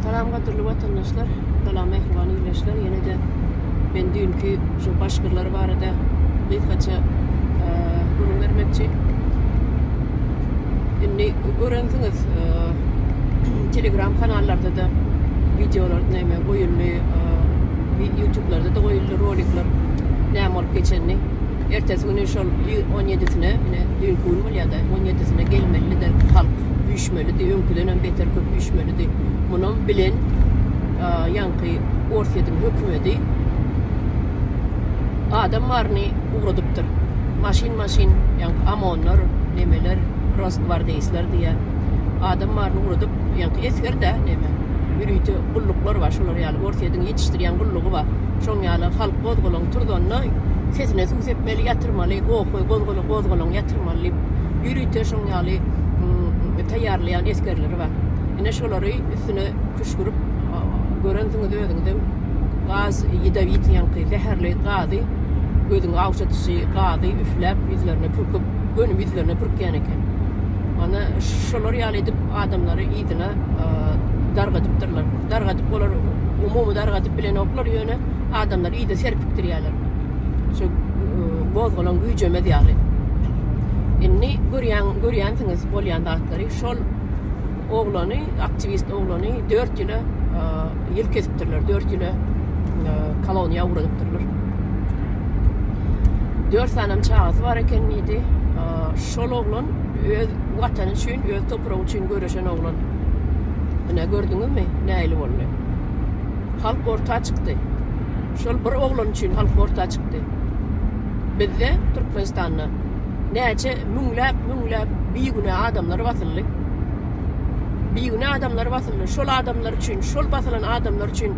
Salam gadyrly watandaşlar, salam mähriban ildeşler. Ýene-de men düýnki şu başgyrlar barada gysgaça gürrüň bermekçi. Indi görensiňiz Telegram kanallarda-da wideolar näme goýuldy, YouTube'larda-da goýuldy rolikler näme bolup geçenini. Ertesi güni şol 17-sine, ine düýnki gün bolýar-da, 17-sine gelmelidi halk üýşmelidi, öňküdenem beter köp üýşmelidi. Munam bilen ýaňky Orsýetiň hökümeti adam baryny ugradypdyr. Maşyn-maşyn ýaňky OMON-lar, nemeler, Rosgwardeýsler diýýär. Adam baryny ugradyp, ýaňky esger-dä neme, ýörite gulluklar bar, şolar ýaly Orsýetiň ýetişdirýän gullugy bar. Şoň ýaly halk gozgalaň turzanda sesine suw sepmeli, ýatyrmaly, gohy, gozgalaň, gozgalaň ýatyrmaly diýip, ýörite şoň ýaly taýýarlaýan esgerleri bar. Ine şolary üstüne küşgürip, görensiňiz özüňizem gaz, ýedowit ýaňky zäherli gazy, gözüňi awşadyjy gazy üfläp ýüzlerine pürküp, göni ýüzlerine pürkýän eken. Ana şolar ýaly edip adamlary yzyna dargadypdyrlar. Dargadyp olar umumy dargadyp bilenoklar ýöne adamlary yza serpikdirýärler. Şu gozgalaň güýjemez ýaly. Indi görýän görýänsiňiz bolýan zatlary. Şol oglany, aktiwist oglany 4 ýyla ýyl kesipdirler. 4 ýyla koloniýa ugradypdyrlar. 4 sanam çagasy bar eken diýdi. Şol oglan öz watany üçin, öz topragy üçin göreşen oglan. Ine gördüňizmi, nähili boldy? Halk orta çykdy. Şol bir oglan üçin halk orta çykdy. Bizde Türkmenistanda näçe müňläp müňläp bigünä adamlar basyldy. Bigünä adamlar basyldy. Şol adamlar üçin, şol basylan adamlar üçin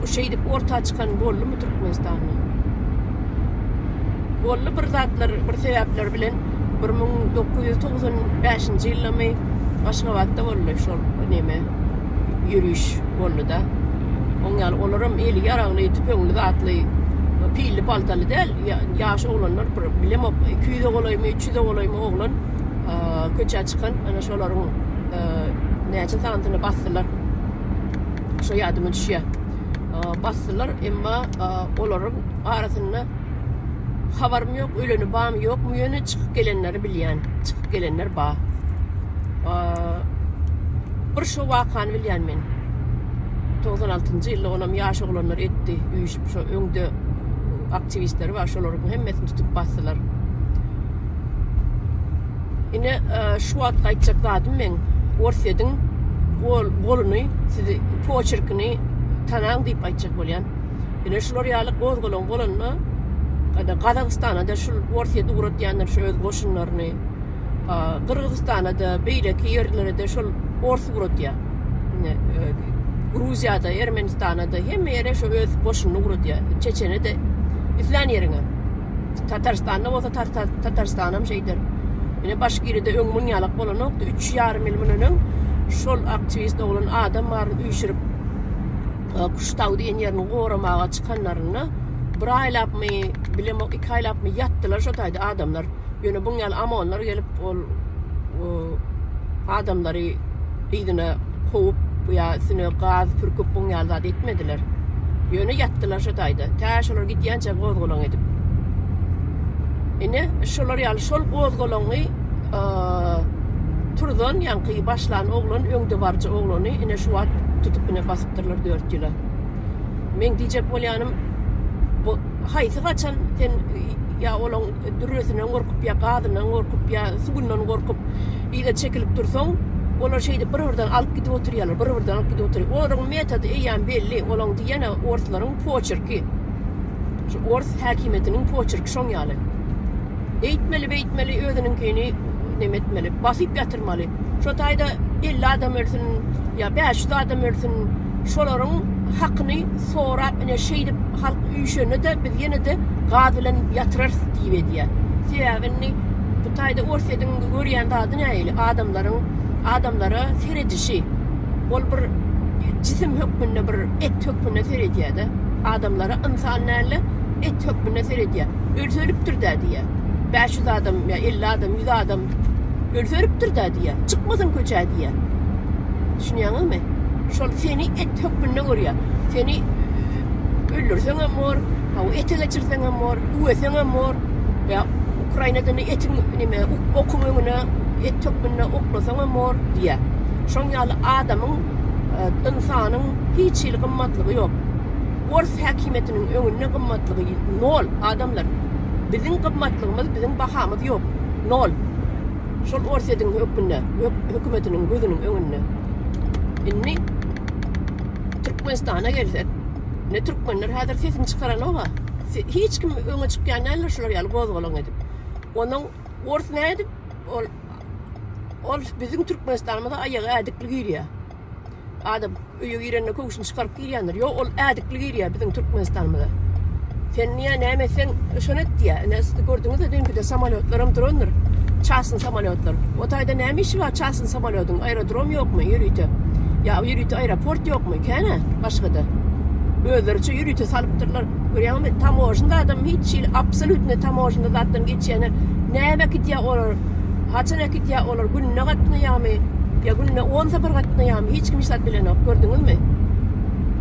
bu şeýdip orta çykan boldumy Türkmenistanda? Boldy bir zatlar, bir sebäpler bilen 1995-nji ýyldamy Aşgabatda boldy şol neme ýöriş boldy-da. Oň ýaly olaram eli ýaragly, tüpeňli zatly, pilli paltaly däl, ýaş oglanlar bir bilemok 200-e golaýmy, 300-e golaýmy oglan köçä çykan, ana şolaryň näçe sanysyny basdylar. Şo ýadyma düşýär. Basdylar, emma olaryň arasynda habarym ýok, öleni barmy, ýokmy, ýöne çykyp gelenleri bilýän, çykyp gelenler bar. Bir şo wakany bilýän men. 96-njy ýylda onam ýaş oglanlar etdi, üýşüp şo öňde aktiwistleri bar, şolaryň hemmesini tutup basdylar. Ine, şu wagt gaýtjak zadym meň Orsýetiň gol, goluny, sizi poçerkini tanaň diýip aýtjak bolýan. Ine şular ýaly gozgalaň bolanda Gazagystana-da şul Orsýet ugratýandyr şu öz goşunlaryny. Gyrgyzystana-da, beýleki ýerlere-de şol ors ugratýar. Ine, Gruziýada, Ermenistana-da hemme ýere şo öz goşunyny ugradýar. Çeçene-de islän ýeriňe. Tatarystanda bolsa Tatarystanam şeýder. Ine Başkiride öň muň ýalak bolanokdy. Üç ýarym ýyl mundan öň şol aktiwist oglan adam baryny üýşürip Kuştau diýen ýerini goramaga çykanlarynda bir aýlapmy, bilemok iki aýlapmy ýatdylar şo taýda adamlar. Ýöne buň ýaly OMON-lar gelip ol adamlary yzyna kowup ýa üstüne gaz pürküp buň ýaly zat etmediler. Ýöne ýatdylar şo taýda. Tä şolar gidýänçä gozgalaň edip. Ine şolar ýaly şol gozgalaňy turzan ýaňky başlan oglan öňde baryjy oglany ine şu wagt tutup ine basypdyrlar 4 ýyla. Meň diýjek bolýanym bu haýsy gaçan sen ýa olaň dürresinden gorkup ýa gazyndan gorkup ýa suwundan gorkup yza çekilip dursaň olar şeýdip bir birden alyp gidip oturýarlar bir birden alyp gidip oturýar olaryň metody eýýäm belli olaň diýýän orslaryň poçerki şu ors häkimiýetiniň poçerki şoň ýaly eýtmeli beýtmeli özüniňkini neme etmeli basyp ýatyrmaly şo taýda 50 adam ölsün ýa 500 adam ölsün şolaryň hakyny sorap ine şeýdip halk üýşende-de biz ýene-de gaz bilen ýatyrarys diýip edýär. Sebäbi indi bu taýda Orsýetiň görýän zady nähili? Adamlaryň adamlara seredişi. Ol bir jisim hökmünde bir et hökmünde seredýär-de. Adamlara ynsan däl-de et hökmünde seredýär. Ölse ölüpdir-dä diýýär. 500 adam ýa 50 adam, 100 adam ölse ölüpdir-dä diýýär. Çykmasyn köçä diýýär. Düşünýäňizmi? Şol seni et hökmünde görýär. Seni öldürseňem bor, hawa ete geçirseňem bor, üweseňem bor. Ýa Ukrainada etiň nime okuň öňüne et hökmünde oklasaňam bor diýýär. Şoň ýaly adamyň, ynsanyň hiç hili gymmatlygy ýok. Ors häkimiýetiniň öňünde gymmatlygy nol adamlar. Biziň gymmatlygymyz, biziň bahamyz ýok. Nol. Şol Orsýetiň hökmünde, hökümetiniň gözüniň öňünde. Indi Türkmenistana gelsek, ne türkmenler häzir sesini çykaranok-a. Hiç kim öňe çykýan däldir şular ýaly gozgalaň edip. Onuň ors nädip ol ol biziň Türkmenistanymyza aýagy ädikli girýär. Adam öýe girende köwşüni çykaryp girýändir. Ýok, ol ädikli girýär biziň Türkmenistanymyza. Sen niýe näme etseň, şony et diýýär. Ine, siz gördüňiz-de düýnküde samolýotlaram durandyr. Çasny samolýotlar. O taýda näme işi bar çasny samolýodyň? Aerodrom ýokmy ýörite? Ýa ýörite aeroport ýokmy? Kän-ä başga-da. Özleriçe ýörite salypdyrlar. Görýäňmi, tamožnda adam hiç hili absolýutny tamožnda zatdan geçýäne näme äkidýär olar? Haçan äkidýär olar? Günde gatnaýarmy? Ýa günde on sapar gatnaýarmy? Hiç kim hiç zat bilenok. Gördüňizmi?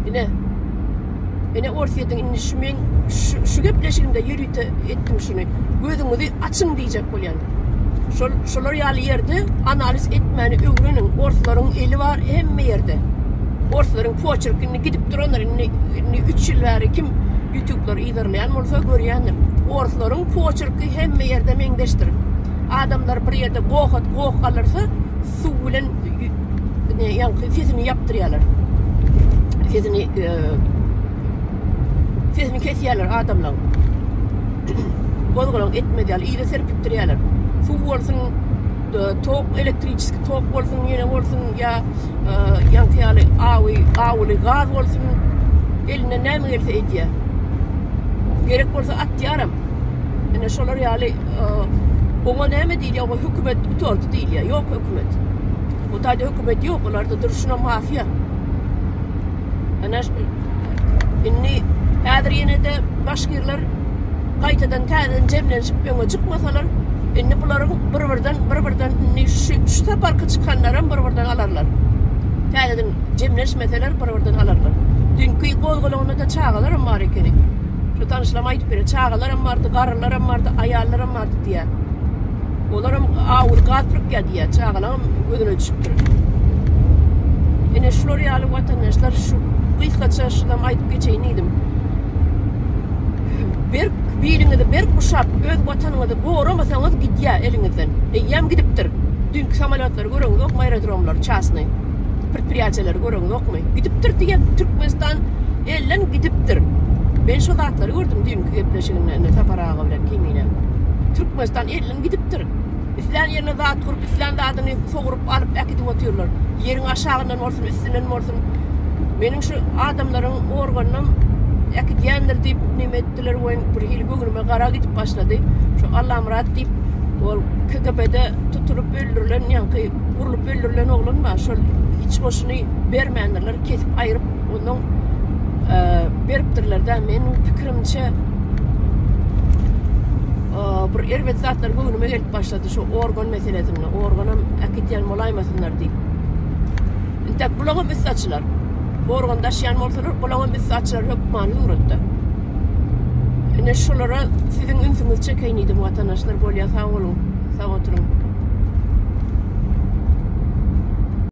Ine. Ine Orsýetiň indi şu men şu, şu gepleşigimde ýörite etdim şuny. Gözüňizi açyň diýjek bolýan. Şol şolar ýaly ýerde analiz etmäni öwreniň. Orslaryň eli bar hemme ýerde. Orslaryň poçerk indi gidip durandyr. Indi indi 3 ýyl bäri kim YouTube'lary yzarlaýan bolsa görýändir. Orslaryň poçerki hemme ýerde meňzeşdir. Adamlar bir ýerde goh et goh galdyrsa suw bilen ne ýaňky sesini ýapdyrýarlar. Sesini e, sesini kesýärler adamlaryň. Gozgalaň etmez ýaly yza serpikdirýärler. Suw bolsun, e, tok, elektriçeski tok bolsun, ýene bolsun ýa e, ýaňky ýaly awy, awuly gaz bolsun, elinden näme gelse edýär. Gerek bolsa atýaram. Ine şolar ýaly oňa näme diýilýär? Oňa hökümet gutardy diýilýär. Ýok hökümet. Bu taýda hökümet ýok, olarda durşuna mafiýa. Ine indi häzir ýene-de başgirler gaýtadan täzeden jemlenişip öňe çykmasalar, indi bularyň bir-birden bir-birden indi şu şu saparky çykanlaram bir-birden alarlar. Täzeden jemlenişmeseler bir-birden alarlar. Düýnki gozgalaňda-da çagalaram bar ekeni. Şu tanyşlarym aýdyp berýär, çagalaram bardy, garrylaram bardy, aýallaram bardy diýýär. Olaram awuly gaz pürkýär diýýär, çagalaram gözüne düşüpdir. Ine şular ýaly watandaşlar şu gysgaça şunam aýdyp geçeýin diýdim. Berk biliňizi berk guşap öz watanyňyzy goramasaňyz gidýär eliňizden. Eýýäm gidipdir. Düýnki samolýotlary göreňizokmy aerodromlary çasny predpriýatiýalary göreňizokmy? Gidipdir diýen Türkmenistan Elden gidipdir. Men şo zatlary gördüm düýnki gepleşiginde indi Sapar aga bilen Kemine. Türkmenistan elden gidipdir. Islän ýerine zat gurup, islän zadyny soguryp alyp äkidip otyrlar. Ýeriň aşagyndan bolsun, üstünden bolsun. Meniň şu adamlaryň organynam äkidýändir diýip neme etdiler we bir hili göwnüme gara gidip başlady. Şu Allamyrat diýip ol KGB-de tutulyp öldürilen, ýaňky urlup öldürilen oglan bar. Şol iç goşuny bermändirler, kesip aýryp Ondan beripdirler-dä. Meniň pikirimçe bir erbet zatlar göwnüme gelip başlady şu organ meselesinde. Organam äkidýän bolaýmasynlar diýip. Intäk bulaňam üsti açylar. Organ daşýan bolsalar, bulaňam üsti açylar hökmany suratda. Ine şolara siziň ünsüňizi çekeýin diýdim watandaşlar. Bolýa sag boluň. Sag oturyň.